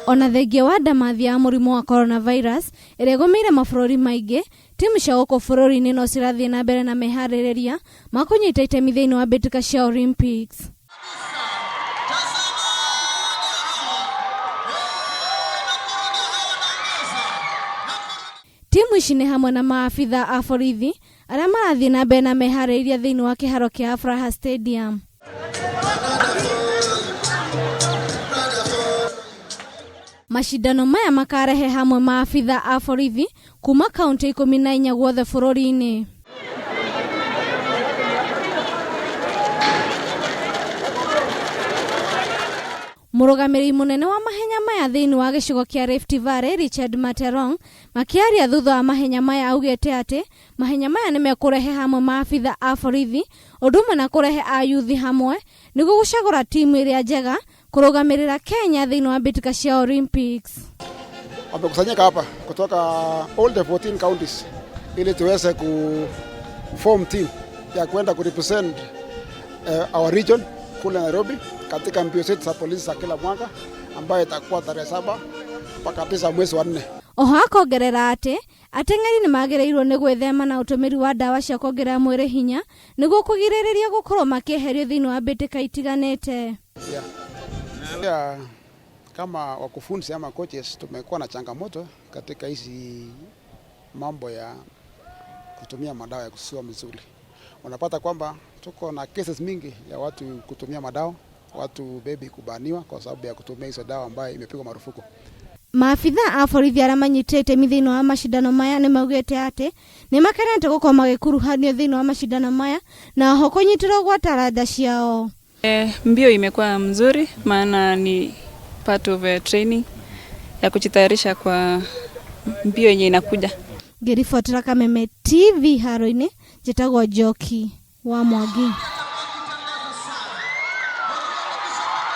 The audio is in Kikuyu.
Ona thengia wa ndamathia ya mũrimũ wa coronavirus ĩrĩa ĩgũmĩire mabũrũri maingĩ, timu cia gũkũ bũrũri-inĩ no cirathiĩ na mbere na meharĩrĩria ma kũnyita itemi thĩinĩ wa mbĩtĩka cia Olympics. Timu ici nĩ hamwe na maabitha a borithi arĩa marathiĩ na mbere na meharĩrĩria thĩinĩ wa kĩharo kĩa Afraha Stadium. Macindano maya makarehe hamwe maabitha a borithi kuma kauntĩ 14 guothe bũrũri-inĩ. Mũrũgamĩrĩri mũnene wa mahenya maya thĩinĩ wa gĩcigo kĩa Rift Valley Richard Materong makĩaria thutha wa mahenya maya augĩte atĩ mahenya maya nĩ mekũrehe hamwe maabitha a borithi ũndũ ũmwe na kũrehe ayuthi hamwe nĩguo gũcagũra timu ĩrĩa njega kũrũgamĩrĩra Kenya thĩinĩ wa mbĩtĩka cia Olympics. Wamekusanyika hapa kutoka all the 14 counties ili tuweze ku form team ya kwenda ku represent our region kule Nairobi katika mbio zetu za polisi za kila mwaka ambayo itakuwa tarehe 7 mpaka 9 mwezi wa 4. Oho akongerera atĩ ateng'eri nĩ magĩrĩirwo nĩ gwĩthema na ũtũmĩri wa ndawa cia kuongerera mwĩrĩ hinya nĩguo kũgirĩrĩria gũkorwo makĩeherio thĩinĩ wa mbĩtĩka itiganĩte. Yeah. Kama wakufunzi ama coaches tumekuwa na changamoto katika hizi mambo ya kutumia madawa ya kusisimua misuli. Unapata kwamba tuko na cases mingi ya watu kutumia madawa, watu baby kubaniwa kwa sababu ya kutumia hizo dawa ambayo imepigwa marufuku. Maabitha a borithi arĩa manyitĩte itemi thĩinĩ wa macindano maya nĩ maugĩte atĩ nĩ makenete gũkorwo magĩkuruhanio thĩinĩ wa macindano maya na oho kũnyitĩrwo gwa taranda ciao. Mbio imekuwa mzuri maana ni part of a training ya kujitayarisha kwa mbio yenye inakuja. Ngĩribotera Kameme TV haro-inĩ, njĩtagwo Njoki wa Mwangi.